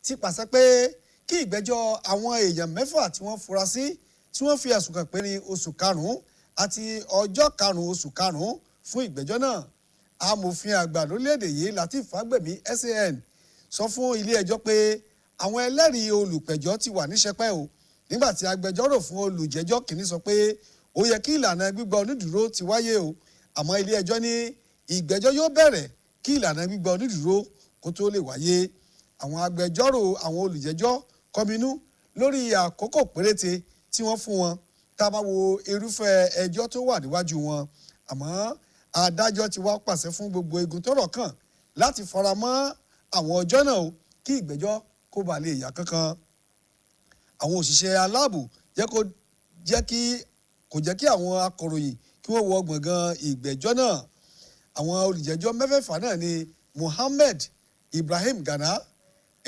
ti pàṣẹ pé kí ìgbẹ́jọ́ àwọn èèyàn 6 tí wọ́n fura sí tí wọ́n fi ẹ̀sùn kàn pé ní oṣù karùn-ún àti ọjọ́ karùn-ún oṣù karùn-ún fún ìgbẹ́jọ́ náà. Amòfin àgbà lórílẹ̀‐èdè yìí Lateef Fagbemi SAN sọ fún ilé ẹjọ́ pé àwọn ẹlẹ́rìí olùpẹ̀jọ́ ti wà níṣẹpẹ́ o, nígbà tí agbẹjọ́rò fún olùjẹ́jọ́ kìíní sọ pé ó yẹ kí ìlànà gbígbà onídùúró ti wáyé o, àmọ́ ilé ẹjọ́ ní ìgbẹ́jọ́ yóò bẹ̀rẹ̀ kí ìlànà gbígbà onídùúró kó tó lè wáyé. Àwọn agbẹjọ́rò àwọn olùjẹ́jọ́ kọminú lórí àkókò péréte tí wọ́n fún wọn tá a bá wo irúfẹ́ ẹjọ́ tó wà níwájú wọn, àmọ́ adájọ́ ti wá pàṣẹ fún gbogbo igun tọ́rọ̀ kàn láti fara mọ́ àwọn ọjọ́ náà o kí ìgbẹ́jọ́ kó bàa lè yá kánkán. Àwọn òṣìṣẹ́ aláàbò kò jẹ́ kí àwọn akọ̀ròyìn kí wọ́n wọ gbọ̀ngàn ìgbẹ́jọ́ náà. Àwọn olùjẹ́jọ́ mẹ́fẹ̀ẹ̀fà náà ni Muhammed Ibrahim Gana,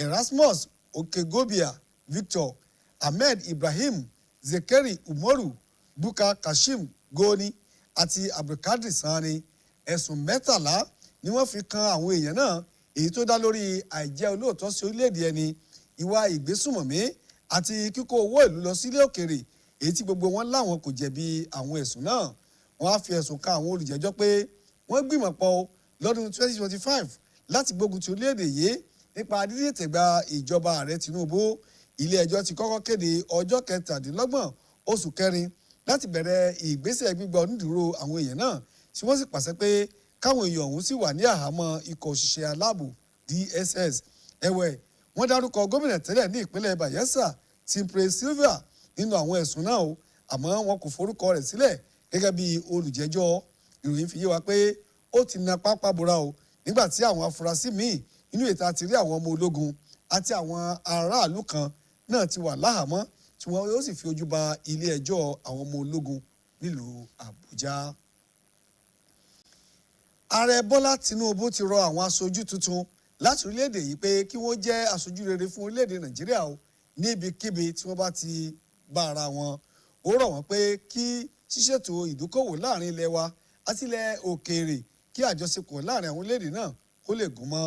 Erasmus Okegobia Victor, Ahmed Ibrahim, Zekeri Umoru, Buka Kashim Goni àti Abdulkadir Sani. Ẹ̀sùn 13 ni wọ́n fi kan àwọn èèyàn náà, èyí tó dá lórí àìjẹ́ olóòótọ́ sí orílẹ̀-èdè ẹni, ìwà ìgbésùmọ̀mí àti kíkó owó ìlú lọ sílé òkèèrè, èyí tí gbogbo wọn láwọn kò jẹ̀bi àwọn ẹ̀sùn náà. Wọ́n á fi ẹ̀sùn kan àwọn olùjẹ́jọ́ pé wọ́n gbìmọ̀ pọ̀ lọ́dún 2025 láti gbógun ti orílẹ̀-èdè yìí nípa dídìtẹ̀gbà ìjọba ààrẹ Tinubu. Ilé ẹjọ́ ti kọ́kọ́ kéde ọjọ́ 27 oṣù kẹrin láti bẹ̀rẹ̀ ìgbésẹ̀ gbígba onídùúró àwọn èèyàn náà, tí wọ́n sì pàṣẹ pé káwọn èèyàn ọ̀hún sì wà ní àhámọ́ ikọ̀ òṣìṣẹ́ aláàbò DSS. Ẹ̀wẹ̀, wọ́n dárúkọ gómìnà tẹ́lẹ̀ ní ìpínlẹ̀ Bayelsa Timbre Silva nínú àwọn ẹ̀sùn náà o, àmọ́ wọn kò forúkọ rẹ̀ sílẹ̀ gẹ́gẹ́ bí olùjẹ́jọ́. Ìròyìn fi yé wa pé ó ti na pápá bora o nígbà tí àwọn afurasí míì nínú ètò àti rí àwọn ọmọ ológun àti àwọn aráàlú kan náà ti wà láhàámọ́ tí wọ́n yóò sì fi ojú ba ilé ẹjọ́ àwọn ọmọ ológun nílùú Àbújá. Ààrẹ Bọ́lá Tinubu ti rọ àwọn aṣojú tuntun láti orílẹ̀-èdè yìí pé kí wọ́n jẹ́ aṣojú rere fún orílẹ̀-èdè Nàìjíríà o níbikíbi tí wọ́n bá ti bá ara wọn. Ó rọ̀ wọ́n pé kí ṣíṣètò ìdókòwò láàrin ilẹ̀ wa àti ilẹ̀ òkèèrè kí àjọṣepọ̀ láàrin àwọn orílẹ̀-èdè náà kó lè gún mọ́.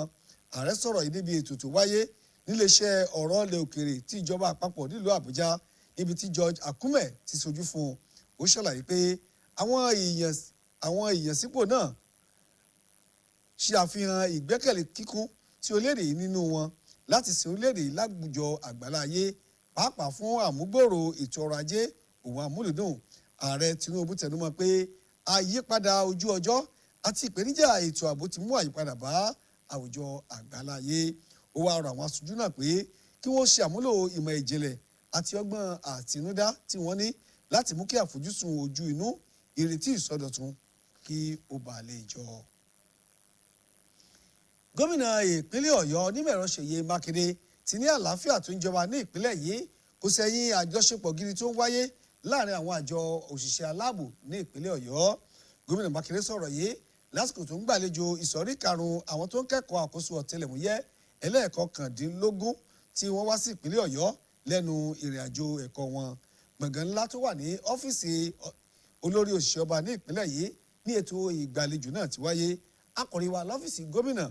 Ààrẹ sọ̀rọ̀ yìí níbi ètò tó wáyé níléeṣẹ́ ọ̀rọ̀ ilẹ̀ òkèèrè tí ìjọba àpapọ̀ nílùú Àbújá, níbi tí George Akume ti sojú fún un. Ó ṣàlàyé pé àwọn ìyànsípò náà ṣe àfihàn ìgbẹ́kẹ̀lé kíkún tí orílẹ̀-èdè yìí nínú wọn láti sin orílẹ̀-èdè yìí láwùjọ àgbáláyé, pàápàá fún àmúgbòòrò ètò ọrọ̀ ajé òun àmúlùdùn. Ààrẹ Tinubu tẹnumọ́ pé àyípadà ojú ọjọ́ àti ìpèníjà ètò ààbò ti mú àyípadà bá àwùjọ àgbáláyé. Ó wá rọ àwọn aṣojú náà pé kí wọ́n ṣe àmúlò ìmọ̀ ìjìnlẹ̀ àti ọgbọ́n àtinúdá tí wọ́n ní láti mú kí àfojúsùn ojú inú ìrètí ìsọdọ̀tun kí ó bàa lè jọ. Gómìnà ìpínlẹ̀ Ọ̀yọ́ onímọ̀-ẹ̀rọ Ṣèyí Mákindé ti ní àlàáfíà tó ń jọba ní ìpínlẹ̀ yìí kò sẹ́yìn àjọṣepọ̀ gidi tó ń wáyé láàrin àwọn àjọ òṣìṣẹ́ aláàbò ní ìpínlẹ̀ Ọ̀yọ́. Gómìnà Mákindé sọ̀rọ̀ yìí lásìkò tó ń gbàlejò ìsọ̀rí karùn-ún àwọn tó ń kẹ́kọ̀ọ́ àkóso ọ̀tẹlẹ̀múyẹ́ ẹlẹ́ẹ̀kọkàndínlógún tí wọ́n wá sí ìpínlẹ̀ Ọ̀yọ́ lẹ́nu ìrìn àjò ẹ̀kọ́ wọn. Gbọ̀ngàn ńlá tó wà ní ọ́fíìsì olórí òṣìṣẹ́ ọba ní ìpínlẹ̀ yìí ní ètò ìgbàlejò náà ti wáyé. Akọ̀ròyìn wa lọ́fíìsì gómìnà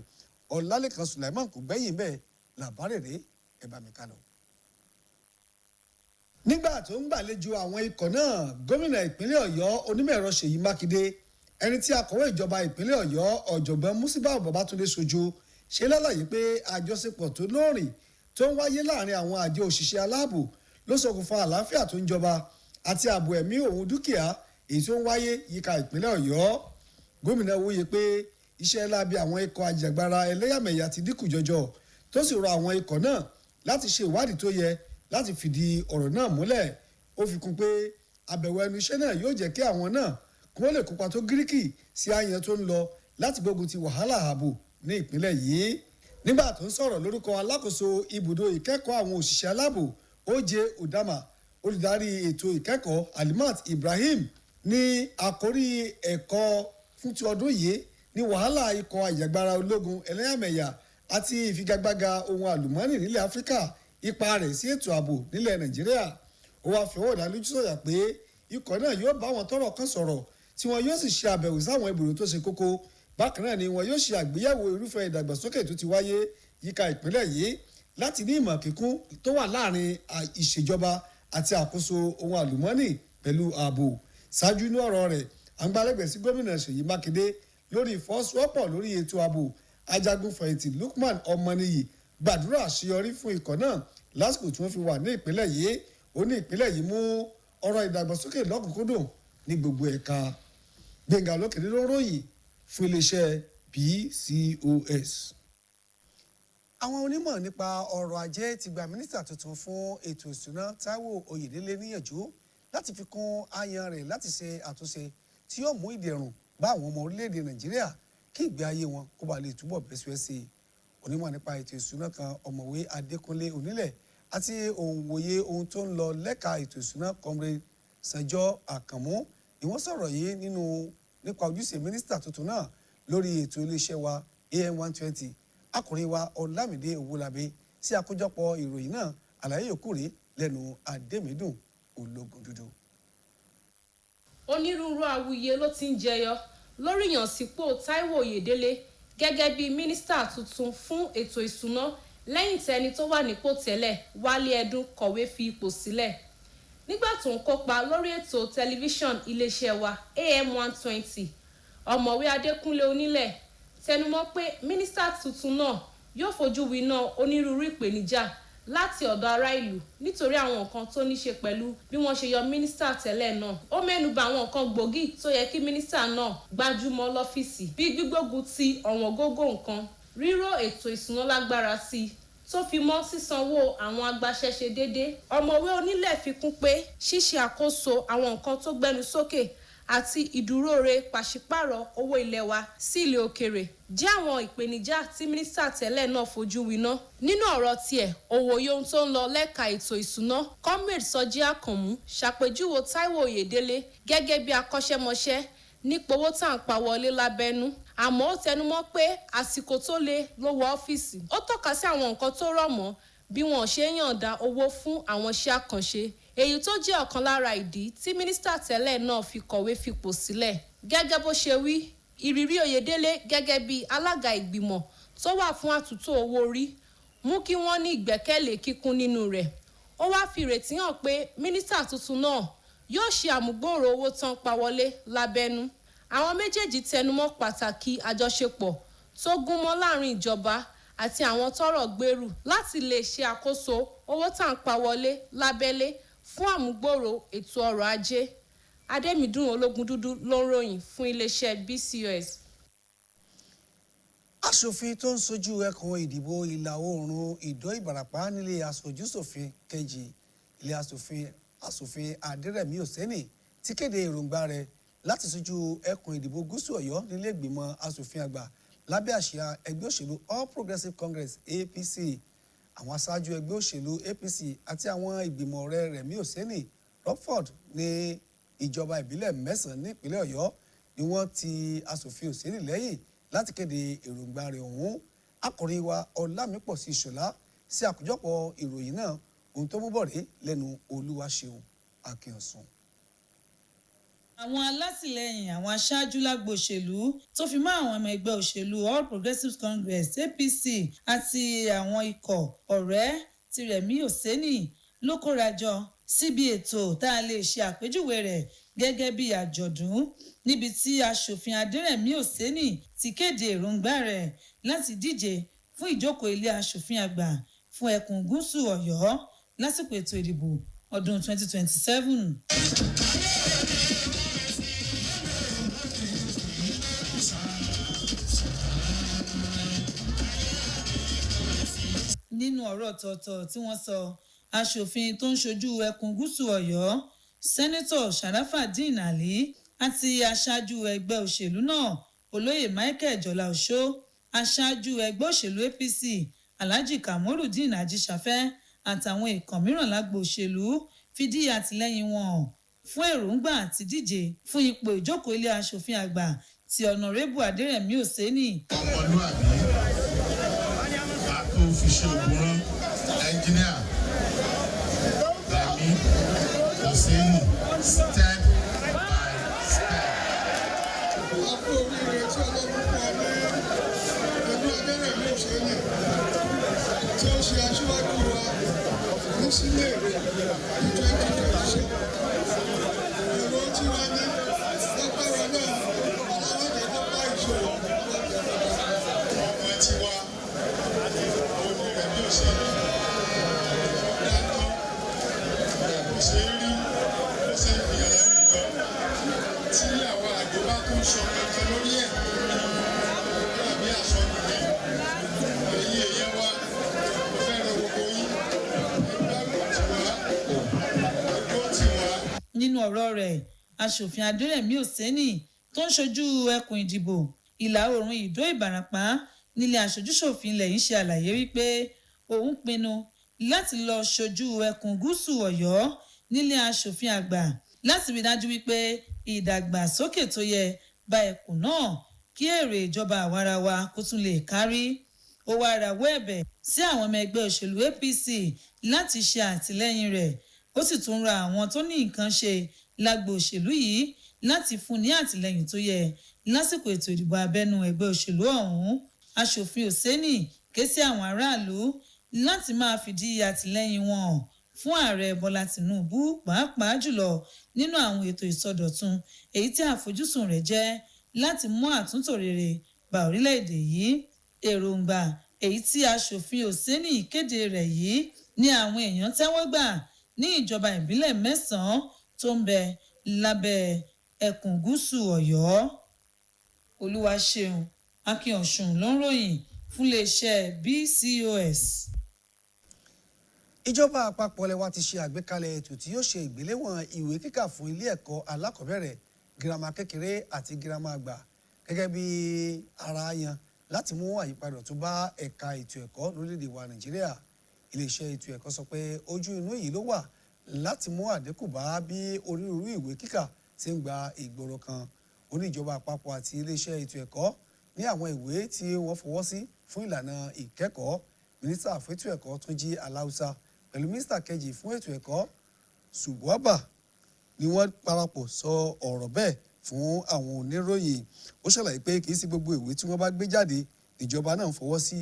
Ọlálékan Sulaiman kò gbẹ́yìn bẹ́ẹ̀ làbárèrè ẹ bá mi kálọ. Nígbà tó ń gbàlejò àwọn ikọ̀ náà, gómìnà ìpínlẹ̀ Ọ̀yọ́ onímọ̀-ẹ̀rọ Ṣèyí Mákindé, ẹni tí akọ̀wé ìjọba ìpínlẹ̀ Ọ̀yọ́ ọ̀jọ̀gbọ́n Musibau Babatunde ṣojú, ṣe lálàyé pé àjọṣepọ̀ tó lóòrìn tó ń wáyé láàrin àwọn àjọ òṣìṣẹ́ aláàbò ló ṣokùnfà àlàáfíà tó ń jọba àti ààbò ẹ̀mí òun dúkìá èyí tó ń wáyé yíká ìpínlẹ̀ Ọ̀yọ́. Gómìnà wòye pé iṣẹ́ láabi àwọn ikọ̀ ajìjàgbara ẹlẹ́yàmẹ̀yà ti dínkù jọjọ, tó sì rọ àwọn ikọ̀ náà láti ṣe ìwádìí tó yẹ láti fìdí ọ̀rọ̀ náà múlẹ̀. Ó fi kún pé àbẹ̀wò ẹnu iṣẹ́ náà yóò jẹ́ kí àwọn náà kí wọ́n lè kópa tó gíríkì sí àyàn tó ń lọ láti gbógun ti wàhálà ààbò ní ìpínlẹ̀ yìí. Nígbà tó ń sọ̀rọ̀ lórúkọ alákòóso ibùdó ìkẹ́kọ̀ọ́ àwọn òṣìṣẹ́ aláàbò OJ Udama, olùdarí ètò ìkẹ́kọ̀ọ́ Alimat Ibrahim ní àkórí ẹ̀kọ́ fún ti ọdún yìí ní wàhálà ikọ̀ àjàgbara ológun ẹlẹ́yàmẹ̀yà àti ìfigagbága ohun àlùmọ́ọ́nì nílẹ̀ Áfíríkà, ipa rẹ̀ sí ètò ààbò nílẹ̀ Nàìjíríà. Ó wáá fi ọwọ́ ìdánilójú sọ̀yà pé ikọ̀ náà yóò bá wọn tọ́rọ̀ kan sọ̀rọ̀ tí wọn yóò sì ṣe àbẹ̀wò sáwọn ibùdó tó ṣe kókó. Bákan náà ni wọn yóò ṣe àgbéyẹ̀wò irúfẹ́ ìdàgbàsókè tó ti wáyé yíká ìpínlẹ̀ yìí láti ní ìmọ̀ kíkún tó wà láàrin ìṣèjọba àti àkóso ohun àlùmọ́ọ́nì pẹ̀lú ààbò. Ṣáájú inú ọ̀rọ̀ rẹ̀, àǹgbálẹ́gbẹ̀ẹ́ sí gómìnà Ṣèyí Mákindé lórí ìfọwọ́sowọ́pọ̀ lórí ètò ààbò, ajagun fẹ̀yìntì Lukman Ọmọnìyí gbàdúrà àṣeyọrí fún ikọ̀ náà lásìkò tí wọ́n fi wà ní ìpínlẹ̀ yìí. Ó ní ìpínlẹ̀ yìí mú ọ̀rọ̀ ìdàgbàsókè lọ́kùnkúndùn ní gbogbo ẹ̀ka. Gbẹ̀ngà Olókèdè ló ròyìn fún iléeṣẹ́ BCOS. Àwọn onímọ̀ nípa ọrọ̀ ajé ti gba mínísítà tuntun fún ètò ìṣúná Táíwò Oyèdélé níyànjú láti fi kún àyàn rẹ̀ láti ṣe àtúnṣe tí yóò mú ìdẹ̀rùn bá àwọn ọmọ orílẹ̀-èdè Nàìjíríà kí ìgbé ayé wọn kó ba lè túbọ̀ bẹ́sùẹ́ sí i. Onímọ̀ nípa ètò ìṣúná kan, Ọ̀mọ̀wé Adékúnlé Onílẹ̀, àti òǹwòye ohun tó ń lọ lẹ́ka ètò ìṣúná, Comrade Sanjọ́ Àkànmú, ni wọ́n sọ̀rọ̀ yìí nínú nípa ojúṣe mínísítà tuntun náà lórí ètò iléeṣẹ́ wa AM 120. Akùnrin wa Ọlámídé Owólabí sí àkójọpọ̀ ìròyìn náà. Àlàyé yòókù rèé lẹ́nu Adémídùn Ológun Dúdú. Onírúurú awuyewuye ló ti ń jẹyọ lórí ìyànsípò Táíwò Oyèdélé gẹ́gẹ́ bí mínísítà tuntun fún ètò ìṣúná lẹ́yìn tẹni tó wà nípò tẹ́lẹ̀, Wálé Ẹdún, kọ̀wé fi ipò sílẹ̀. Nígbà tó ń kópa lórí ètò tẹlifíṣàn iléeṣẹ́ wa AM 120, Ọ̀mọ̀wé Adékúnlé Onílẹ̀ tẹnumọ́ pé mínísítà tuntun náà yóò fojú winá onírúurú ìpèníjà láti ọ̀dọ̀ ará ìlú nítorí àwọn nǹkan tó ní ṣe pẹ̀lú bí wọ́n ṣe yọ mínísítà tẹ́lẹ̀ náà. Ó mẹ́nuba àwọn nǹkan gbòógì tó yẹ kí mínísítà náà gbájúmọ́ lọ́fíìsì, bíi gbígbógun ti ọ̀wọ́ngógó nǹkan, ríró ètò ìṣúná lágbára sí i, tó fi mọ́ sísanwó àwọn agbaṣẹ́ṣe déédé. Ọ̀mọ̀wé Onílẹ̀ fi kún pé ṣíṣe àkóso àwọn nǹkan tó gbẹnu sókè àti ìdúróore pàṣípààrọ̀ owó ilé wa sí ilẹ̀ òkèrè jẹ́ àwọn ìpèníjà tí mínísítà tẹ́lẹ̀ náà fojú winá. Nínú ọ̀rọ̀ tiẹ̀, òwòye ohun tó ń lọ lẹ́ka ètò ìṣúná, Comrade Sọjí Àkànmú, ṣàpèjúwe Táíwò Oyèdélé gẹ́gẹ́ bí akọ́ṣẹ́mọṣẹ́ nípa owó tá à ń pa wọlé lábẹ́nú, àmọ́ ó tẹnumọ́ pé àsìkò tó le ló wọ ọ́fíìsì. Ó tọ́ka sí àwọn nǹkan tó rọ̀ mọ́ bí wọ́n ṣe ń yọ̀ǹda owó fún àwọn iṣẹ́ àkànṣe, èyí tó jẹ́ ọ̀kan lára ìdí tí mínísítà tẹ́lẹ̀ náà fi kọ̀wé fipò sílẹ̀. Gẹ́gẹ́ bó ṣe wí, ìrírí Oyèdélé gẹ́gẹ́ bí alága ìgbìmọ̀ tó wà fún àtúntò owó orí mú kí wọ́n ní ìgbẹ́kẹ̀lé kíkún nínú rẹ̀. Ó wáá fi ìrètí hàn pé mínísítà tuntun náà yóò ṣe àmúgbòòrò owó tán pa wọlé lábẹ́nú. Àwọn méjèèjì tẹnumọ́ pàtàkì àjọṣepọ̀ tó gúnmọ́ láàrin ìjọba àti àwọn tọ́rọ̀ gbèrú láti lè ṣe àkóso owó tá à ń pa wọlé lábẹ́lé fún àmúgbòòrò ètò ọrọ̀ ajé. Adémídùn Ológundúdú ló ń ròyìn fún iléeṣẹ́ BCOS. Aṣòfin tó ń sojú ẹkùn ìdìbò ìlà oòrùn Ìdó Ìbàràpá nílé aṣojúṣòfin kejì ilé aṣòfin, Aṣòfin Adérẹ̀mí Òsẹ́nì, ti kéde èròǹgbà rẹ̀ láti sojú ẹkùn ìdìbò gúúsù Ọ̀yọ́ nílé ìgbìmọ̀ aṣòfin àgbà lábẹ́ àsíá ẹgbẹ́ òṣèlú All Progressives Congress, APC. Àwọn aṣáájú ẹgbẹ́ òṣèlú APC àti àwọn ìgbìmọ̀ ọ̀rẹ́ Rẹ̀mí Òsẹ́nì Rockford ní ìjọba ìbílẹ̀ mẹ́sàn-án nípínlẹ̀ Ọ̀yọ́ ni wọ́n ti aṣòfin Òsẹ́nì lẹ́yìn láti kéde èròǹgbà rẹ̀ ọ̀hún. Akọ̀ròyìn wa Ọlámípọ̀sí Ìṣọ̀lá sí àkójọpọ̀ ìròyìn náà. Ohun tó mú bọ̀ rèé lẹ́nu Olúwaṣeun Akínọ̀sùn. Àwọn alátìlẹyìn, àwọn aṣáájú lágbo òṣèlú tó fi mọ́ àwọn ọmọ ẹgbẹ́ òṣèlú All Progressives Congress, APC, àti àwọn ikọ̀ ọ̀rẹ́ ti Rẹ̀mí Òsẹ́nì ló kóra jọ síbi ètò tá a lè ṣe àpèjúwe rẹ̀ gẹ́gẹ́ bí àjọ̀dún, níbi tí aṣòfin Adẹ́rẹ̀mí Òsẹ́nì ti kéde èròǹgbà rẹ̀ láti díje fún ìjókòó ilé aṣòfin àgbà fún ẹkùn gúúsù Ọ̀yọ́ lásìkò ètò ìdìbò ọdún 2027. Nínú ọ̀rọ̀ ọ̀tọ̀ọ̀tọ̀ tí wọ́n sọ, aṣòfin tó ń ṣojú ẹkùn gúúsù Ọ̀yọ́, Sẹ́nẹ́tọ̀ Sharafadeen Ali, àti aṣáájú ẹgbẹ́ òṣèlú náà, Olóyè Michael Jọláòṣó, aṣáájú ẹgbẹ́ òṣèlú APC, Alhaji Kamorudeen Ajíṣafẹ́, àtàwọn ìkàn mìíràn lágbo òṣèlú fìdí àtìlẹ́yìn wọn hàn fún èròǹgbà àti díje fún ipò ìjókòó ilé aṣòfin àgbà ti Ọ̀nàrẹ́bù Adẹ́rẹ̀mí Òsẹ́nì. Ọmọlúàbí a tó fi ṣe ògùn rán Ẹnjíníà Rẹ̀mí Òsẹ́nì step by step. A kú oríire tí Ọlọ́run fún ọ ní pẹ̀lú Adẹ́rẹ̀mí Òsẹ́nì tí ó ṣe aṣíwájú. ṣe rí, ó dáńtọ́, bó ṣe rí, bó ṣe fi hàn láwùjọ. Tí àwọn àjò bá tún sọ kankan lórí ẹ̀, dàbí àsọdùn ní ẹ̀yin èèyàn wa, mo fẹ́ rọ gbogbo yín, ẹgbẹ́ tì wá, ẹgbẹ́ tì wá. Nínú ọ̀rọ̀ rẹ̀, aṣòfin Adérẹ̀mí Òsénì tó ń ṣojú ẹkùn ìdìbò ìlà oòrùn Ìdó Ìbàràpá nílé aṣojúṣòfin ilẹ̀ yìí ṣe àlàyé wípé òun pinnu láti lọ ṣojú ẹkùn gúúsù Ọ̀yọ́ nílé aṣòfin àgbà láti rí dájú wípé ìdàgbàsókè tó yẹ bá ẹkùn náà kí èrè ìjọba àwarawa kó tún lè kárí. Ó wá rawọ́ ẹ̀bẹ̀ sí àwọn ọmọ ẹgbẹ́ òṣèlú APC láti ṣe àtìlẹ́yìn rẹ̀, ó sì tún ra àwọn tó ní nǹkan ṣe lágbo òṣèlú yìí láti fún ní àtìlẹ́yìn tó yẹ lásìkò ètò ìdìbò abẹ́nú ẹgbẹ́ òṣèlú ọ̀hún. Aṣòfin Òsénì ké sí àwọn aráàlú láti máa fìdí àtìlẹ́yìn wọn hàn fún ààrẹ Bọ́lá Tìǹbù, pàápàá jùlọ nínú àwọn ètò ìsọdọ̀tun èyí tí àfojúsùn rẹ̀ jẹ́ láti mú àtúntò rere bá orílẹ̀-èdè yìí. Èròǹgbà èyí tí aṣòfin Òsénì kéde rẹ̀ yìí ní àwọn èèyàn tẹ́wọ́ gbà ní ìjọba ìbílẹ̀ 9 tó ń bẹ lábẹ́ ẹkùn gúúsù Ọ̀yọ́. Olúwaṣeun Akínọ̀sùn ló ń ròyìn fún iléeṣẹ́ BCOS. Ìjọba àpapọ̀ lẹwa ti ṣe àgbékalẹ̀ ètò tí yóò ṣe ìgbéléwọ̀n ìwé kíkà fún ilé ẹ̀kọ́ alákọ̀ọ́bẹ̀rẹ̀, girama kékeré àti girama àgbà gẹ́gẹ́ bí ara yan láti mú àyípadà tó bá ẹ̀ka ètò ẹ̀kọ́ lórílẹ̀‐èdè wa Nàìjíríà. Iléeṣẹ́ ètò ẹ̀kọ́ sọ pé ojú inú yìí ló wà láti mú àdínkù bá bí onírúurú ìwé kíkà ti ń gba ìgboro kan. Ó ní ìjọba àpapọ̀ àti iléeṣẹ́ ètò ẹ̀kọ́ ní àwọn ìwé tí wọ́n fọwọ́ sí fún ìlànà ìkẹ́kọ̀ọ́. Mínísítà fún ètò ẹ̀kọ́ Túnjí Aláùsá pẹ̀lú mínísítà kejì fún ètò ẹ̀kọ́ Ṣùbọ́bà ni wọ́n parapọ̀ sọ ọ̀rọ̀ bẹ́ẹ̀ fún àwọn oníròyìn. Ó ṣàlàyé pé kì í sí gbogbo ìwé tí wọ́n bá gbé jáde ìjọba náà ń fọwọ́ sí.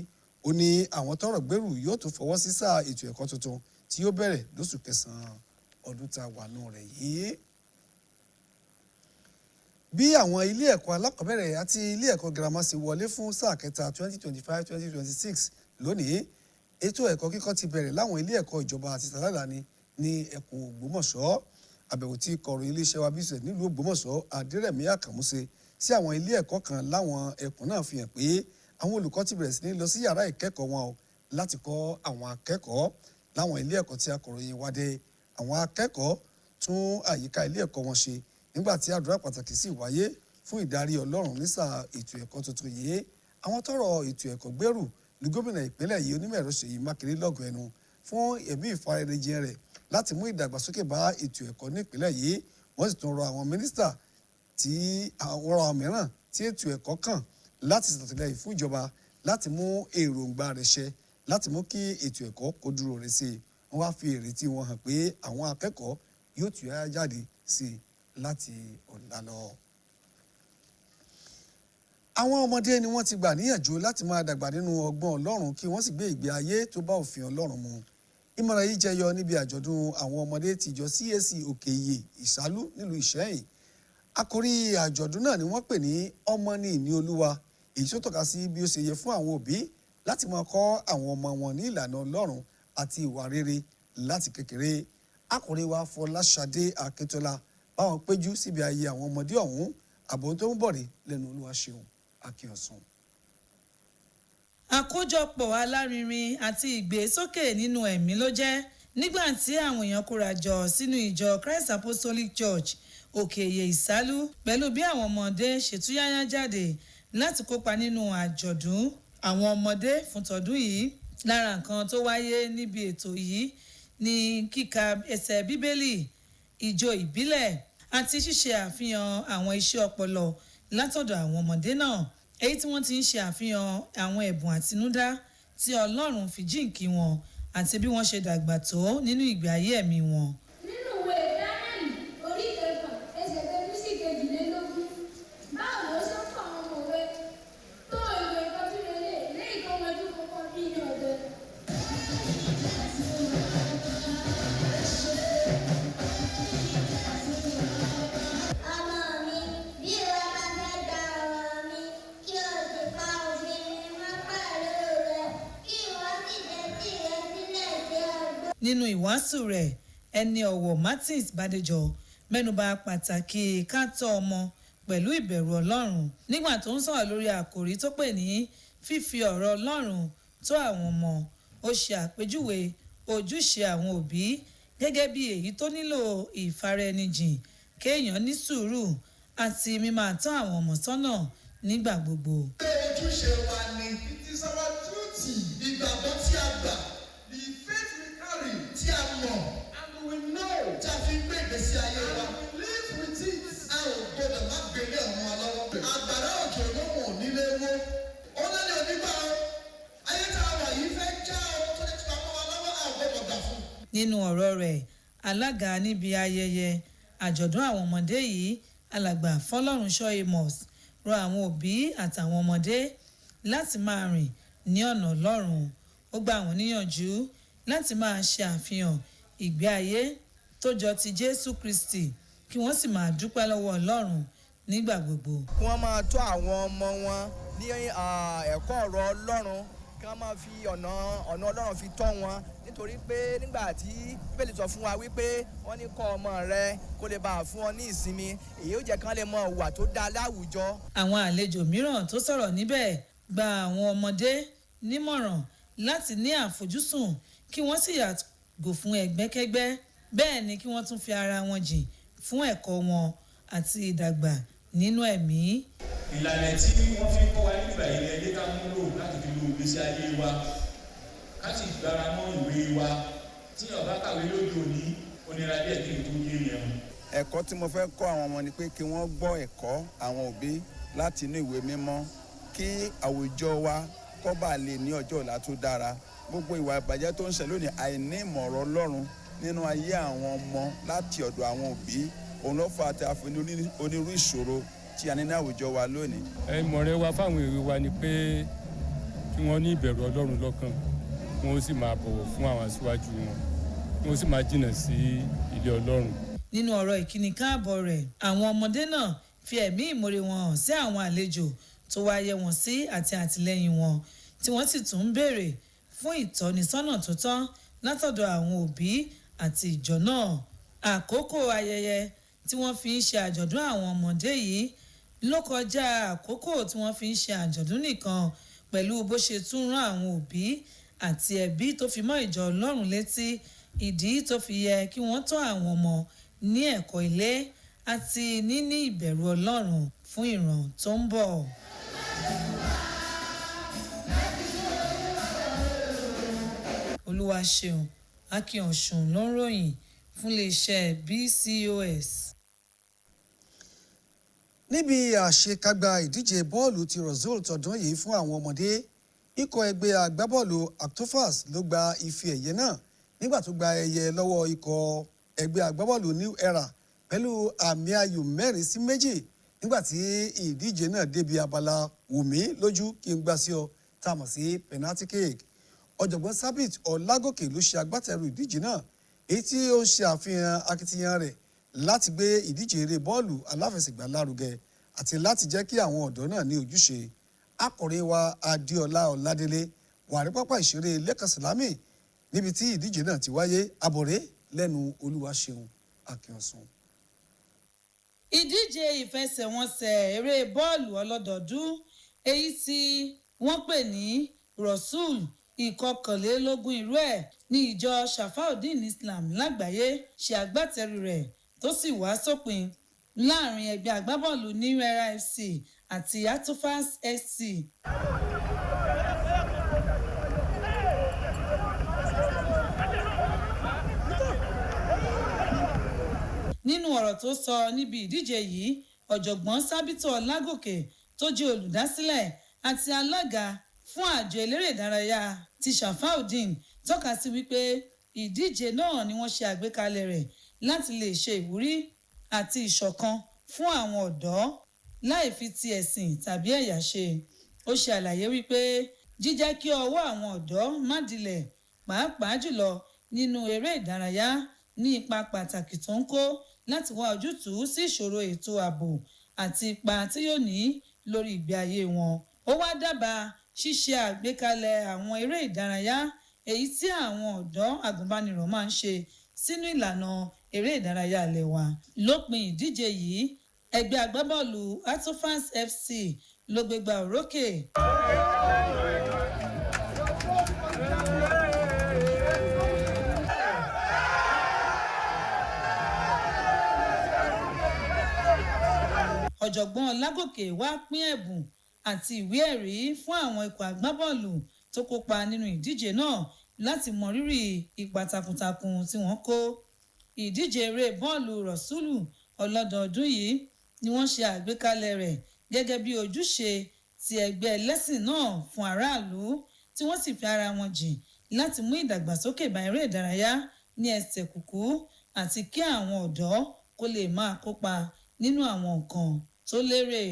Ó ní àwọn tọ́rọ̀ gbèrú yóò tún fọwọ́ sí sáà ètò ẹ̀kọ́ tuntun tí yóò bẹ̀rẹ̀ lóṣù kẹsàn-án ọdún tá a wà nù rẹ̀ yìí. Bí àwọn ilé ẹ̀kọ́ alákọ̀ọ́bẹ̀rẹ̀ àti ilé ẹ̀kọ́ girama ṣe wọlé fún sáà kẹta 2025-2026 lónìí, ètò ẹ̀kọ́ kíkọ́ ti bẹ̀rẹ̀ láwọn ilé ẹ̀kọ́ ìjọba àti tàládàáni ní ẹkùn Ògbómọ̀ṣọ́. Àbẹ̀wò tí kọ̀ròyìn iléeṣẹ́ wa BCOS nílùú Ògbómọ̀ṣọ́ Adérẹ̀mí Àkànmú ṣe sí àwọn ilé ẹ̀kọ́ kan láwọn ẹkùn náà fi hàn pé àwọn olùkọ́ ti bẹ̀rẹ̀ sí ní lọ sí yàrá ìkẹ́kọ̀ọ́ wọn o láti kọ́ àwọn akẹ́kọ̀ọ́. Láwọn ilé ẹ̀kọ́ tí akọ̀ròyìn wa dé, àwọn akẹ́kọ̀ọ́ tún àyíká ilé ẹ̀kọ́ wọn ṣe nígbà tí àdúrà pàtàkì sì wáyé fún ìdarí Ọlọ́run ní sáà ètò ẹ̀kọ́ tuntun yìí. Àwọn tọ́rọ̀ ètò ẹ̀kọ́ gbèrú ní gómìnà ìpínlẹ̀ yìí onímọ̀-ẹ̀rọ Ṣèyí Mákindé lọ́gọ̀ ẹnu fún ẹ̀mí ìfaraẹnijìn rẹ̀ láti mú ìdàgbàsókè bá ètò ẹ̀kọ́ ní ìpínlẹ̀ yìí. Wọ́n sì tún rọ àwọn mínísítà tí àwọn ọ̀rọ̀ mìíràn tí ètò ẹ̀kọ́ kàn láti ṣàtìlẹ́yìn fún ìjọba láti mú èròǹgbà rẹ̀ ṣẹ láti mú kí ètò ẹ̀kọ́ kó dúró rẹ̀ sí i. Wọ́n wá fi ìrètí wọn hàn pé àwọn akẹ́kọ̀ọ́ yóò tún yáyá jáde sí i láti ọ̀la lọ. Àwọn ọmọdé ni wọ́n ti gbà níyànjú láti máa dàgbà nínú ọgbọ́n Ọlọ́run kí wọ́n sì gbé ìgbé ayé tó bá òfin Ọlọ́run mu. Ìmọ̀ràn yìí jẹyọ níbi àjọ̀dún àwọn ọmọdé tìjọ CAC Òkè Ìyè Ìsálú nílùú Ìṣẹ́yìn. Àkórí àjọ̀dún náà ni wọ́n pè ní ọmọ ní ìní Olúwa, èyí tó tọ́ka sí bí ó ṣe yẹ fún àwọn òbí láti máa kọ́ àwọn ọmọ wọn ní ìlànà Ọlọ́run àti ìwà rere láti kékeré. Akọ̀ròyìn wa Fọláṣadé Akíntọ́lá báwọn péjú síbi ayé àwọn ọmọdé ọ̀hún, àbọ̀ tó ń bọ̀ rí lẹ́nu Olúwaṣeun Akíọ̀sùn. Àkójọpọ̀ alárinrin àti ìgbésókè nínú ẹ̀mí ló jẹ́ nígbà tí àwọn èèyàn kóra jọ sínú ìjọ Christ Apostolic Church Òkè-Ìyè Ìsálú pẹ̀lú bí àwọn ọmọdé ṣe túyáyá jáde láti kópa nínú àjọ̀dún àwọn ọmọdé fún tọdún yìí. Lára nǹkan tó wáyé níbi ètò yìí ni kíka ẹsẹ̀ Bíbélì, ìjó ìbílẹ̀ àti ṣíṣe àfihàn àwọn iṣẹ́ ọpọlọ látọ̀dọ̀ àwọn ọmọdé náà, èyí tí wọ́n ti ń ṣe àfihàn àwọn ẹ̀bùn àtinúdá tí Ọlọ́run fi jíǹkí wọn àti bí wọ́n ṣe dàgbà tó nínú ìgbé ayé ẹ̀mí wọn. Nínú ìwé Dáníẹ́lì orí kẹfà ẹsẹ̀ kẹfì sí kejìlélógún, báwo ló ṣe ń fún àwọn ọmọ rẹ tó ìwé ìkọjúlélẹ̀ lẹ́yìn tó wọjú kọkọ bí ní ọ̀dẹ? Ọmọ mi, bí ìwọ bá fẹ́ gba ọ̀rọ̀ mi, kí o sì pa òfin mi mọ́ pẹ̀lú rẹ, kí ìwọ sì jẹ́ tìrẹ Nínú ìwàásù rẹ̀, ẹni ọ̀wọ̀ Martins Bádéjọ mẹ́nuba pàtàkì ká tọ́ ọmọ pẹ̀lú ìbẹ̀rù Ọlọ́run nígbà tó ń sọ̀rọ̀ lórí àkòrí tó pè ní fífi ọ̀rọ̀ Ọlọ́run tó àwọn ọmọ. Ó ṣe àpèjúwe ojúṣe àwọn òbí gẹ́gẹ́ bí èyí tó nílò ìfaraẹnijìn, kéèyàn ní sùúrù àti mímáa tọ́ àwọn ọmọ sọ́nà nígbà gbogbo. Pé ojúṣe wa ni. It is our duty. Ìgbàgbọ́ tí a gbà. The faith we carry. Tí a mọ̀. And we know. Tí a fi ń gbé ìgbésí ayé wa. And we live with it. A ò gbọdọ̀ má gbélé ọmọ wa lọ́wọ́. Àgbàrá òjò lóhùn ò nílé wó. Ó lélẹ̀ onígbà o. Ayé tá a wà yìí fẹ́ já ohun tó lè ti pamọ́ wa lọ́wọ́, a ò gbọdọ̀ gbà fún. Nínú ọ̀rọ̀ rẹ̀, alága níbi ayẹyẹ àjọ̀dún àwọn ọmọdé yìí, Alàgbà Fọlọ́runṣọ́ Amos, rọ àwọn òbí àtàwọn ọmọdé láti máa rìn ní ọ̀nà Ọlọ́run. Ó gbà wọ́n níyànjú láti máa ṣe àfihàn ìgbé ayé tó jọ ti Jésù Kristi, kí wọ́n sì máa dúpẹ́ lọ́wọ́ Ọlọ́run nígbà gbogbo. Kí wọ́n máa tọ́ àwọn ọmọ wọn ní ẹ̀kọ́ ọ̀rọ̀ Ọlọ́run, kí wọ́n máa fi ọ̀nà Ọlọ́run fi tọ́ wọn, nítorí pé nígbà tí Bíbélì sọ fún wa wípé wọ́n ní kọ́ ọmọ rẹ kó lè bá a fún ọ ní ìsinmi, èyí ó jẹ́ kí wọ́n lè mọ ìwà tó dáa láwùjọ. Àwọn àlejò mìíràn tó sọ̀rọ̀ níbẹ̀ gba àwọn ọmọdé nímọ̀ràn láti ní àfojúsùn, kí wọ́n sì yàgò fún ẹgbẹ́kẹ́gbẹ́, bẹ́ẹ̀ ni kí wọ́n tún fi ara wọn jìn fún ẹ̀kọ́ wọn àti ìdàgbà nínú ẹ̀mí. Ìlànà tí wọ́n fi kọ́ wa nígbà yìí ni ẹ jẹ́ ká múlò láti fi lo ìgbésí ayé wa, ká sì gbára mọ́ ìwé wa. Tí èèyàn bá kàwé lóde òní, ó nira díẹ̀ kí n tó yé yẹn. Ẹ̀kọ́ tí mo fẹ́ kọ́ àwọn ọmọ ni pé kí wọ́n gbọ́ ẹ̀kọ́ àwọn òbí láti inú ìwé mímọ́, kí àwùjọ wa kó bá lè ní ọjọ́ ọ̀la tó dára. Gbogbo ìwà ìbàjẹ́ tó ń ṣẹlẹ̀ lónìí, àìní ìmọ̀ràn Ọlọ́run nínú ayé àwọn ọmọ láti ọ̀dọ̀ àwọn òbí, òun ló fà á tí a fi ní onírú ìṣòro tí a ní ní àwùjọ wa lónìí. Ìmọ̀ràn wa fáwọn èwe wa ni pé kí wọ́n ní ìbẹ̀rù Ọlọ́run lọ́kàn, kí wọ́n sì máa bọ̀wọ̀ fún àwọn aṣíwájú wọn, kí wọ́n sì máa jìnnà sí ilé Ọlọ́run. Nínú ọ̀rọ̀ ìkíni káàbọ̀ rẹ̀, àwọn ọmọdé náà fi ẹ̀mí ìmoore wọn hàn sí àwọn àlejò tó wá yẹ wọ́n sí àti àtìlẹ́yìn wọn, tí wọ́n sì tún ń béèrè fún ìtọ́nisọ́nà tó tọ́ látọ̀dọ̀ àwọn òbí àti ìjọ náà. Àkókò ayẹyẹ tí wọ́n fi ń ṣe àjọ̀dún àwọn ọmọdé yìí ló kọjá àkókò tí wọ́n fi ń ṣe àjọ̀dún nìkan, pẹ̀lú bó ṣe tún rán àwọn òbí àti ẹbí tó fi mọ́ ìjọ Ọlọ́run létí ìdí tó fi yẹ kí wọ́n tọ́ àwọn ọmọ ní ẹ̀kọ́ ilé àti níní ìbẹ̀rù Ọlọ́run fún ìran tó ń bọ̀. Olúwaṣeun Akínọ̀sùn ló ń ròyìn fún iléeṣẹ́ BCOS. Níbi àṣekágbá ìdíje bọ́ọ̀lù ti Rasul tọdún yìí fún àwọn ọmọdé, ikọ̀ ẹgbẹ́ agbábọ́ọ̀lù Octofas ló gba ife ẹ̀yẹ náà nígbà tó gba ẹ̀yẹ lọ́wọ́ ikọ̀ ẹgbẹ́ agbábọ́ọ̀lù New Era pẹ̀lú àmì ayò 4-2 nígbà tí ìdíje náà débi abala wùmí lójú kí n gbá sí ọ tá a mọ̀ sí penalty kick. Ọ̀jọ̀gbọ́n Sabit Ọlágòkè ló ṣe agbátẹrù ìdíje náà, èyí tí ó ń ṣe àfihàn akitiyan rẹ̀ láti gbé ìdíje eré bọ́ọ̀lù aláfẹsẹ̀gbá lárugẹ àti láti jẹ́ kí àwọn ọ̀dọ́ náà ní ojúṣe. Akọ̀ròyìn wa Adéọlá Ọládélé wà ní pápá ìṣeré Lẹ́kan Sàlámì níbi tí ìdíje náà ti wáyé. Àbọ̀rẹ́ lẹ́nu Olúwaṣeun Akínọ̀sùn. Ìdíje ìfẹsẹ̀wọnsẹ̀ eré bọ́ọ̀lù ọlọ́dọọdún èyí tí wọ́n pè ní Rasul 21 irú ẹ̀ ní ìjọ Shafaudeen Islam lágbàáyé ṣe agbátẹrù rẹ̀ tó sì wá sópin láàrin ẹgbẹ́ agbábọ́ọ̀lù New Era FC àti Atufas SC. Nínú ọ̀rọ̀ tó sọ níbi ìdíje yìí, ọ̀jọ̀gbọ́n Sábítù Ọlágòkè tó jẹ́ olùdásílẹ̀ àti alága fún àjọ eléré ìdárayá ti Shafaudeen tọ́ka sí wípé ìdíje náà ni wọ́n ṣe àgbékalẹ̀ rẹ̀ láti lè ṣe ìwúrí àti ìṣọ̀kan fún àwọn ọ̀dọ́ láì fi ti ẹ̀sìn tàbí ẹ̀yà ṣe. Ó ṣe àlàyé wípé jíjẹ́ kí ọwọ́ àwọn ọ̀dọ́ má dilẹ̀ pàápàá jùlọ nínú eré ìdárayá ní ipa pàtàkì tó ń kó láti wá ojútùú sí ìṣòro ètò ààbò àti ipa tí yóò ní lórí ìgbé ayé wọn. Ó wá dábàá ṣíṣe àgbékalẹ̀ àwọn eré ìdárayá Èyí tí àwọn ọ̀dọ́ agùnbánirọ̀ máa ń ṣe sínú ìlànà eré ìdárayá ilé wa. Lópin ìdíje yìí, ẹgbẹ́ agbábọ́ọ̀lù Atofans FC ló gbégbá orókè. Ọ̀jọ̀gbọ́n Ọlágòkè wá pín ẹ̀bùn àti ìwé ẹ̀rí fún àwọn ikọ̀ agbábọ́ọ̀lù tó kópa nínú ìdíje náà láti mọrírì ipa takuntakun tí wọ́n kó. Ìdíje eré bọ́ọ̀lù Rọ̀súlù ọlọ́dọọdún yìí ni wọ́n ṣe àgbékalẹ̀ rẹ̀ gẹ́gẹ́ bí ojúṣe ti ẹgbẹ́ ẹlẹ́sìn náà fún aráàlú, tí wọ́n sì fi ara wọn jìn láti mú ìdàgbàsókè bá eré ìdárayá ní ẹsẹ̀ kùkú àti kí àwọn ọ̀dọ́ kó lè máa kópa nínú àwọn nǹkan tó lérè.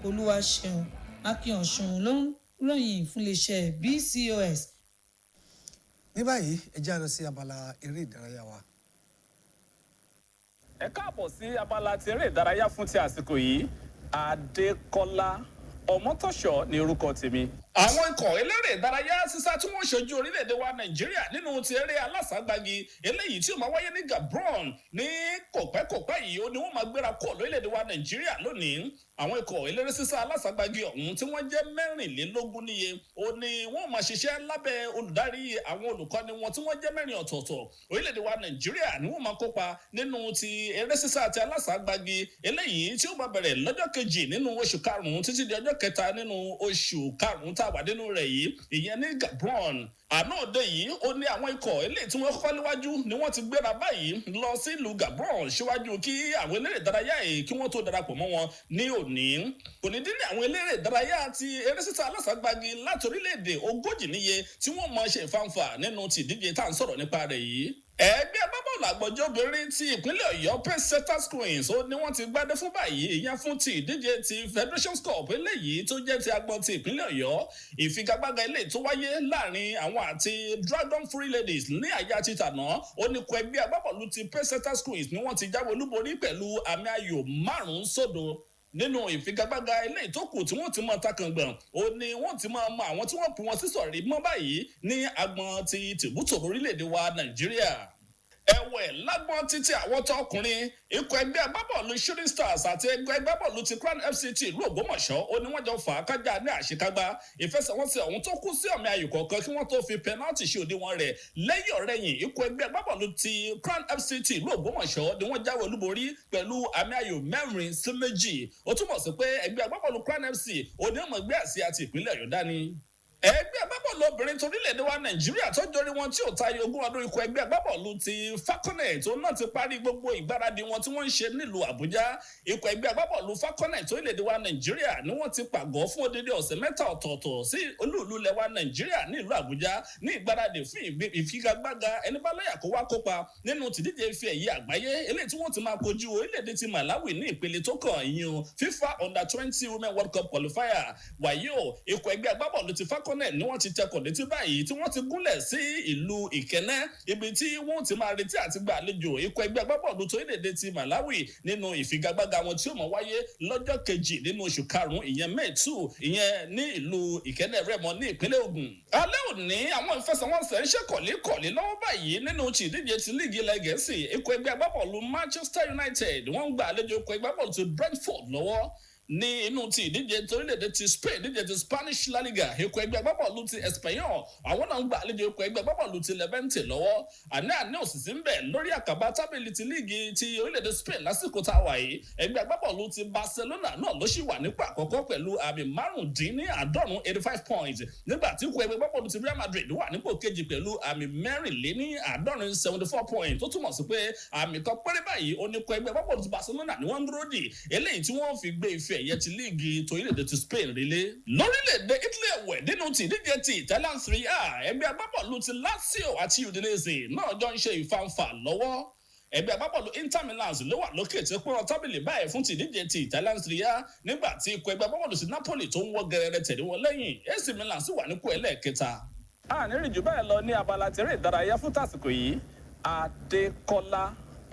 Olúwaṣeun Akínọ̀sùn ló ń ròyìn fún iléeṣẹ́ BCOS. Ní báyìí, ẹ já lọ sí abala eré ìdárayá wa. Ẹ káàbọ̀ sí abala ti eré ìdárayá fún ti àsìkò yìí. Adékọ́lá Ọmọtọ́ṣọ́ ní orúkọ tèmi. Àwọn ikọ̀ eléré ìdárayá sísá tí wọ́n ṣojú orílẹ̀-èdè wa Nàìjíríà nínú ti eré aláságbági eléyìí tí ó máa wáyé ní Gabon ní kòpẹ́kòpẹ́ yìí, ó ní wọ́n máa gbéra kúrò lórílẹ̀-èdè wa Nàìjíríà lónìí. Àwọn ikọ̀ eléré sísá aláságbági ọ̀hún tí wọ́n jẹ́ 24 níye, ó ní wọ́n máa ṣiṣẹ́ lábẹ́ olùdarí àwọn olùkọ́ni wọn tí wọ́n jẹ́ 4 ọ̀tọ̀ọ̀tọ̀. Orílẹ̀-èdè wa Nàìjíríà ni wọ́n máa kópa nínú ti eré sísá àti aláságbági eléyìí tí ó máa bẹ̀rẹ̀ lọ́jọ́ 2 nínú oṣù karùn-ún títí di ọjọ́ 3 nínú oṣù karùn-ún tá a wà nínú rẹ̀ yìí, ìyẹn ní Gabon. Àná òde yìí, ó ní àwọn ikọ̀ eléyìí tí wọ́n kọ́kọ́ léwájú ni wọ́n ti gbéra báyìí lọ sí ìlú Gabon síwájú kí àwọn eléré ìdárayá yìí kí wọ́n tó darapọ̀ mọ́ wọn ní òní. Kò ní dín ní àwọn eléré ìdárayá ti eré sísá aláságbági láti orílẹ̀-èdè 40 níye tí wọ́n mọ̀ ṣe ìfàǹfà nínú ti ìdíje tá à ń sọ̀rọ̀ nípa rẹ̀ yìí. Ẹgbẹ́ agbábọ́ọ̀lù àgbọ̀jọ́ obìnrin ti ìpínlẹ̀ Ọ̀yọ́, Pacesetters Queens, ó ní wọ́n ti gbádé fún báyìí, ìyẹn fún ti ìdíje ti Federation Cup eléyìí tó jẹ́ ti agbọ̀n ti ìpínlẹ̀ Ọ̀yọ́. Ìfigagbága eléyìí tó wáyé láàrin àwọn àti Dragon Free Ladies ní àyà ti tàná, ó ní kọ ẹgbẹ́ agbábọ́ọ̀lù ti Pacesetters Queens ni wọ́n ti jáwé olúborí pẹ̀lú àmì ayò 5-0. Nínú ìfigagbága eléyìí tó kù tí wọ́n ti máa takàngbọ̀n, ó ní wọ́n ti máa mọ àwọn tí wọ́n pè wọ́n sí sọ̀rí mọ́ báyìí ní agbọ̀n ti tìbútò orílẹ̀-èdè wa Nàìjíríà. Ẹ̀wẹ̀, lágbọ́n títí àwọn tọkùnrin, ikọ̀ ẹgbẹ́ agbábọ́ọ̀lù Shooting Stars àti ẹgbẹ́ agbábọ́ọ̀lù ti Crown FC ti ìlú Ògbómọ̀ṣọ́, ó ní wọ́n jọ fà á kájà ní àṣekágbá ìfẹsẹ̀wọnsẹ̀ ọ̀hún tó kú sí ọ̀mì ayò kọ̀ọ̀kan kí wọ́n tó fi pẹ́náltì ṣe òdiwọ̀n rẹ̀. Lẹ́yìn ọ̀rẹ́yìn, ikọ̀ ẹgbẹ́ agbábọ́ọ̀lù ti Crown FC ti ìlú Ògbómọ̀ṣọ́ ni wọ́n jáwé olúborí pẹ̀lú àmì ayò 4-2. Ó túmọ̀ sí pé ẹgbẹ́ agbábọ́ọ̀lù Crown FC ó ní ọmọ ẹgbẹ́ àsíá ti ìpínlẹ̀ Ọ̀yọ́ dání. Ẹgbẹ́ agbábọ́ọ̀lù obìnrin torílẹ̀-èdè wa Nàìjíríà tó jọrí wọn tí ò tayọ 20 ọdún, ikọ̀ ẹgbẹ́ agbábọ́ọ̀lù ti Falconet, òun náà ti parí gbogbo ìgbáradì wọn tí wọ́n ń ṣe nílùú Àbújá. Ikọ̀ ẹgbẹ́ agbábọ́ọ̀lù Falconet torílẹ̀-èdè wa Nàìjíríà ni wọ́n ti pàgọ́ fún odidi ọ̀sẹ̀ 3 ọ̀tọ̀ọ̀tọ̀ sí olúùlú ilẹ̀ wa Nàìjíríà ní ìlú Àbújá ní ìgbáradì fún ìfigagbága ẹni bá lọ́yà kó wá kópa nínú tìdíje ife ẹ̀yẹ àgbáyé eléyìí tí wọ́n ti máa kojú orílẹ̀-èdè ti Malawi ní ìpele tó kàn, ìyún FIFA Under-20 Women World Cup qualifier. Wàyí o, ikọ̀ ẹgbẹ́ agbábọ́ọ̀lù ti Falconet ni wọ́n ti tẹkọ̀ létí báyìí tí wọ́n ti gúnlẹ̀ sí ìlú Ìkẹ́nẹ́, ibi tí wọ́n ti máa retí àti gba àlejò ikọ̀ ẹgbẹ́ agbábọ́ọ̀lù torílẹ̀-èdè ti Malawi nínú ìfigagbága wọn tí ó máa wáyé lọ́jọ́ 2 nínú oṣù karùn-ún, ìyẹn May 2, ìyẹn ní ìlú Ìkẹ́nẹ́ Rẹ́mọ ní ìpínlẹ̀ Ògùn. Alẹ́ òní, àwọn ìfẹsẹ̀wọnsẹ̀ ń ṣe kọ̀lékọ̀lé lọ́wọ́ báyìí nínú ti ìdíje ti líìgì ilẹ̀ Gẹ̀ẹ́sì. Ikọ̀ ẹgbẹ́ agbábọ́ọ̀lù Manchester United wọ́n ń gba àlejò ikọ̀ ẹgbẹ́ agbábọ́ọ̀lù ti Brentford lọ́wọ́. Ní inú ti ìdíje torílẹ̀-èdè ti Spain, ìdíje ti Spanish La Liga, ikọ̀ ẹgbẹ́ agbábọ́ọ̀lù ti Espanyol àwọn náà ń gba àlejò ikọ̀ ẹgbẹ́ agbábọ́ọ̀lù ti Levante lọ́wọ́. Àní àní òsìsì ń bẹ lórí àkàbà tábìlì ti líìgì ti orílẹ̀-èdè Spain lásìkò tá a wà yìí. Ẹgbẹ́ agbábọ́ọ̀lù ti Barcelona náà ló sì wà nípò àkọ́kọ́ pẹ̀lú àmì 95, 85 points, nígbà tí ikọ̀ ẹgbẹ́ agbábọ́ọ̀lù ti Real Madrid wà nípò kejì pẹ̀lú àmì 74, 74 points, tó túmọ̀ sí pé àmì kan péré báyìí ó ní ikọ̀ ẹgbẹ́ agbábọ́ọ̀lù ti Barcelona ni wọ́n ń dúró dì eléyìí tí wọ́n fi gbé ife ẹ̀yẹ ti líìgì torílẹ̀-èdè ti Spain relé. Lórílẹ̀-èdè Italy ẹ̀wẹ̀, nínú ti ìdíje ti Italian Serie A, ẹgbẹ́ agbábọ́ọ̀lù ti Lazio àti Udinese náà jọ ń ṣe ìfàǹfà lọ́wọ́. Ẹgbẹ́ agbábọ́ọ̀lù Inter Milan ló wà lókè tí pọ́n tábìlì báyìí fún ti ìdíje ti Italian Serie A, nígbà tí ikọ̀ ẹgbẹ́ agbábọ́ọ̀lù ti Napoli tó ń wọ́ gẹrẹrẹ tẹ̀lé wọn lẹ́yìn. AC Milan sì wà nípò ẹlẹ́ẹ̀kẹta. A ní rìn jù báyìí lọ ní abala tẹ̀rẹ̀ ìdárayá fún tàsìkò yìí. Adékọ́lá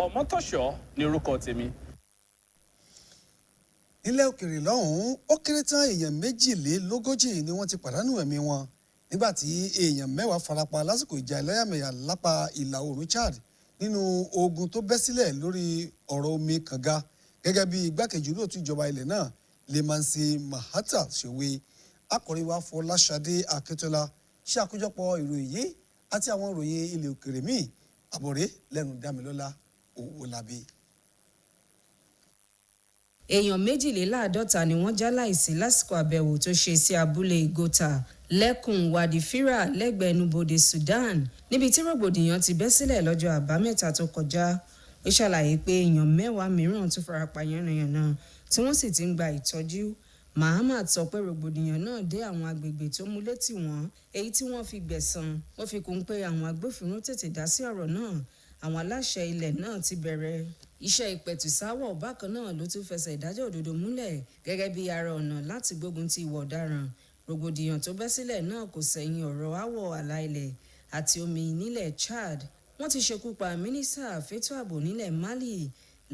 Ọmọtọ́ṣọ́ ní orúkọ tèmi. Nílẹ̀ òkèèrè lọ́hùn-ún, ó kéré tán èèyàn 42 ni wọ́n ti pàdánù ẹ̀mí wọn nígbà tí èèyàn 10 farapa lásìkò ìjà ẹlẹ́yàmẹ̀yà lápá ìlà oòrùn Chad nínú ogun tó bẹ́ sílẹ̀ lórí ọ̀rọ̀ omi kànga, gẹ́gẹ́ bí igbákejì olóòtú ìjọba ilẹ̀ náà Lemansi Mahata ṣe wí. Akọ̀ròyìn wa Fọláṣadé Akíntola ṣe àkójọpọ̀ ìròyìn yìí àti àwọn ìròyìn ilẹ̀ òkèèrè míì. Àbọ̀rẹ́ lẹ́nu Dámilọ́lá Owólabí. Èèyàn 52 ni wọ́n já láìsí lásìkò àbẹ̀wò tó ṣe sí abúlé Gota lẹ́kùn Wadifira lẹ́gbẹ̀ẹ́ ẹnubodè Sudan, níbi tí rògbòdìyàn ti bẹ́ sílẹ̀ lọ́jọ́ Àbámẹ́ta tó kọjá. Ó ṣàlàyé pé èèyàn 10 mìíràn tún farapa yánnayànna tí wọ́n sì ti ń gba ìtọ́jú. Mahamat sọ pé rògbòdìyàn náà dé àwọn agbègbè tó mú létí wọn, èyí tí wọ́n fi gbẹ̀san. Ó fi kún pé àwọn agbófinró tètè dá sí ọ̀rọ̀ náà. Àwọn aláṣẹ ilẹ̀ náà ti bẹ̀rẹ̀ iṣẹ́ ìpẹ̀tùsáwọ̀. Bákan náà ló tún fẹsẹ̀ ìdájọ́ òdodo múlẹ̀ gẹ́gẹ́ bí ara ọ̀nà láti gbógun ti ìwà ọ̀daràn. Rògbòdìyàn tó bẹ́ sílẹ̀ náà kò sẹ̀yìn ọ̀rọ̀ áwọ̀ àlà ilẹ̀ àti omi nílẹ̀ Chad. Wọ́n ti ṣekú pa mínísítà fétò ààbò nílẹ̀ Mali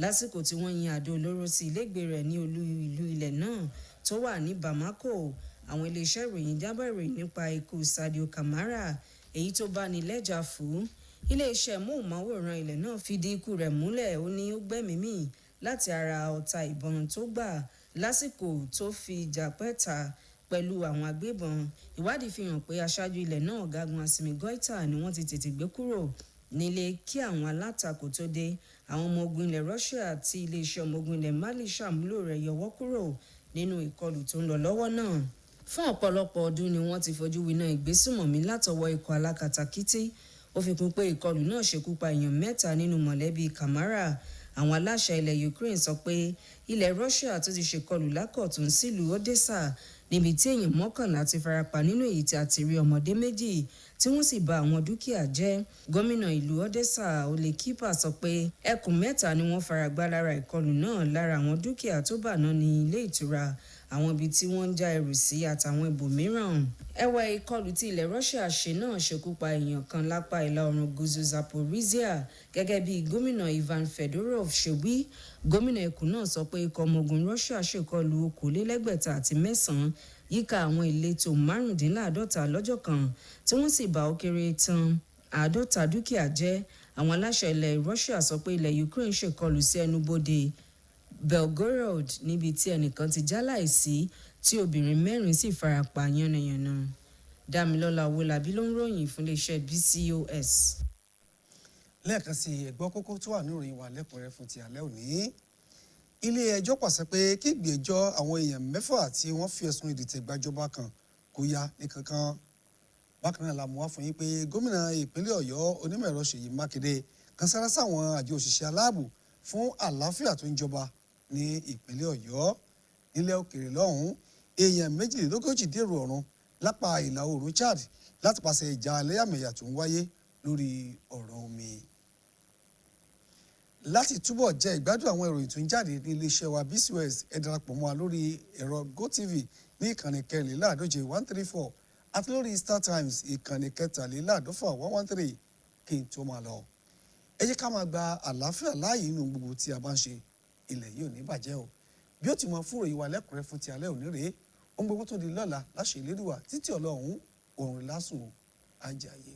lásìkò tí wọ́n yin àdó olóró sí ilégbèé rẹ̀ ní olú ìlú ilẹ̀ náà tó wà ní Bamako. Àwọn iléeṣẹ́ ìròyìn jábọ̀ ìròyìn nípa ikú Sadio Kamara, èyí tó bá ní lẹ́jà fún iléeṣẹ́ móhùnmáwòrán ilẹ̀ náà fìdí ikú rẹ̀ múlẹ̀. Ó ní ó gbẹ́mìí mì láti ara ọta ìbọn tó gbà lásìkò tó fi ìjà pẹ́ta pẹ̀lú àwọn agbébọn. Ìwádìí fi hàn pé aṣáájú ilẹ̀ náà, ọ̀gágun Assimi Goita, ni wọ́n ti tètè gbé kúrò nílé kí àwọn alátakò tó dé. Àwọn ọmọ ogun ilẹ̀ Russia àti iléeṣẹ́ ọmọ ogun ilẹ̀ Mali ṣàmúlò rẹ̀ yọwọ́ kúrò nínú ìkọlù tó ń lọ lọ́wọ́ náà. Fún ọ̀pọ̀lọpọ̀ ọdún ni wọ́n ti fojú winá ìgbésùmọ̀mí látọwọ́ ikọ̀ alákatakítí. Ó fi kún pé ìkọlù náà ṣekú pa èèyàn 3 nínú mọ̀lẹ́bí Kamara. Àwọn aláṣẹ ilẹ̀ Ukraine sọ pé ilẹ̀ Russia tó ti ṣèkọlù lákọ̀tún sílùú Odessa, níbi tí èèyàn 11 ti farapa, nínú èyí tí a ti rí ọmọdé 2, tí wọ́n sì bà àwọn dúkìá jẹ́. Gómìnà ìlú Odessa, Ole Kipa, sọ pé ẹkùn 3 ni wọ́n faragbá lára ìkọlù náà. Lára àwọn dúkìá tó bà náà ní ilé ìtura, àwọn ibi tí wọ́n ń já ẹrù sí àtàwọn ibòmíràn. Ẹ̀wẹ̀, ìkọlù tí ilẹ̀ Russia ṣe náà ṣekú pa èèyàn kan lápá ìlà oòrùn gúúsù Zaporizhia, gẹ́gẹ́ bí gómìnà Ivan Fedorov ṣe wí. Gómìnà ẹkùn náà sọ pé ikọ̀ ọmọ ogun Russia ṣèkọlù 209 yíká àwọn ìletò 45 lọ́jọ́ kan, tí wọ́n sì bà ó kéré tán 50 dúkìá jẹ́. Àwọn aláṣẹ ilẹ̀ Russia sọ pé ilẹ̀ Ukraine ṣèkọlù sí ẹnubodè Belgorod, níbi tí ẹnìkan ti já láìsí tí obìnrin 4 sì farapa yánnayànna. Dámilọ́lá Owólabí ló ń ròyìn fún iléeṣẹ́ BCOS. Lẹ́ẹ̀kan sí, ẹ̀gbọ́n kókó tó wà ní ìròyìn wa lẹ́kùnrẹ́rẹ́ fún ti alẹ́ òní. Ilé ẹjọ́ pàṣẹ pé kí ìgbẹ́jọ́ àwọn èèyàn 6 tí wọ́n fi ẹ̀sùn ìdìtẹ̀gbàjọba kàn kó yá ní kankan. Bákan náà la mú wá fún yín pé gómìnà ìpínlẹ̀ Ọ̀yọ́, onímọ̀ ẹ̀rọ Ṣèyí Mákindé, kan sára sáwọn àjọ òṣìṣẹ́ aláàbò fún àlàáfíà tó ń jọba ní ìpínlẹ̀ Ọ̀yọ́. Nílẹ̀ òkèèrè lọ́hùn-ún, èèyàn 42 dèrò ọ̀run lápá ìlà oòrùn Chad láti pàṣẹ ìjà ẹlẹ́yàmẹ̀yà tó ń wáyé lórí ọ̀rọ̀ omi. Láti túbọ̀ jẹ ìgbádùn àwọn ìròyìn tó ń jáde ní iléeṣẹ́ wa BCOS, ẹ darapọ̀ mọ́ wa lórí ẹ̀rọ GoTV ní ìkànnì 134 134 àti lórí Star Times, ìkànnì 153 113. Kí n tó máa lọ, ẹ jẹ́ ká máa gba àlàáfíà láàyè nínú gbogbo tí a bá ń ṣe. Ilẹ̀ yìí ò ní bàjẹ́ o. Bí ó ti mọ fún ìròyìn wa lẹ́kùnrẹ́ fún ti alẹ́ òní rèé. Ohun gbogbo tó di lọ́la láṣẹ Elédùwà. Títí ọlọ́run òun lásùn àjàyè.